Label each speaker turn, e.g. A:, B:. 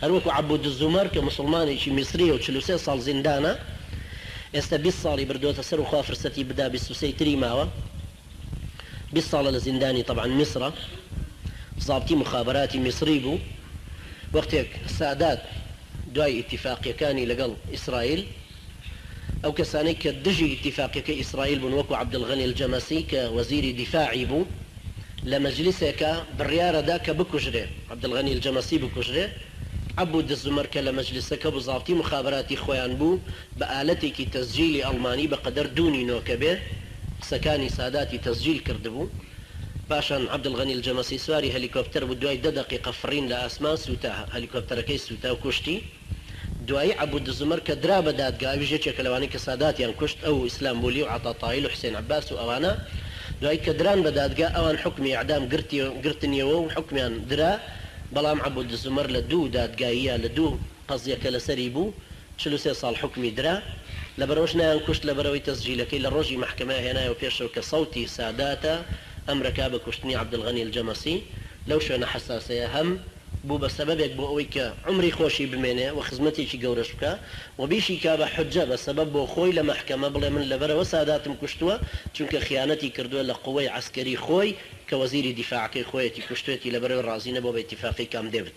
A: هەروەکو عەبود الزومەر کە موسڵمانێکی میسریە و 43 ساڵ زیندانە، ئێستا 20 ساڵی بردۆتە سەر و خوا فرسەتی بدا 23 تری ماوە، 20 ساڵە لە زیندانی تەبعەن میسرە، زابتی موخابەراتی میسری بوو، وەختێک سادات دوای ئیتیفاقیەکانی لەگەڵ ئیسرائیل، ئەو کەسانەی کە دژی ئیتیفاقیەکەی ئیسرائیل بوون وەکو عەبدولغەنی الجەمەسی کە وەزیری دیفاعی بوو لە مەجلیسێکا بڕیارەدا کە بکوژرێ، عەبدولغەنی الجەمەسی بکوژرێ، عەبود الزومەر کە لە مەجلیسەکە بوو زابتی موخابەراتی خۆیان بوو بە ئالەتێکی تەسجیلی ئەڵمانی بە قەدەر دوو نینۆکە بێ قسەکانی ساداتی تەسجیل کردبوو. پاشان عەبدولغەنی الجەمەسی سواری هەلیکۆپتەر بوو دوای دە دەقیقە فڕین لە ئاسمان سووتا هەلیکۆپتەرەکەی سووتا و کوشتی. دوایی عەبود زومەر کە درا بە دادگا ئەویش یەکێکە لەوانەی کە ساداتیان کوشت ئەو و ئیسلامبولی و عەتا تایل و حسین عەباس و ئەوانە دوایی کە دران بە دادگا ئەوان حوکمی ئیعدام گرتنیەوە و حوکمیان درا بەڵام عەبود زومەر لە دوو دادگاییا لە دوو قەزیە کە لەسەری بوو 43 ساڵ حوکمی درا لەبەرئەوەش نەیان کوشت لەبەرئەوەی تەسجیلەکەی لە ڕۆژی مەحکەمە هێنایەوە پێشەوە کە سەوتی ساداتە ئەمرەکا بە کوشتنی عەبدولغەنی الجەمەسی لەو شوێنە حەساسەیە هەم بوو بە سەبەبێک بۆ ئەوەی کە عومری خۆشی بمێنێ و خزمەتێکی گەورەش بکا و بیشیکا بە حوججە بە سەبەب بۆ خۆی لە مەحکەمە بڵێ من لەبەرئەوە ساداتم کوشتووە چونکە خیانەتی کردووە لە قوەی عەسکەری خۆی کە وەزیری دیفاعەکەی خۆیەتی کوشتوێتی لەبەرئەوەی ڕازی نەبووە بە ئیتیفاقی کامپ دێڤد.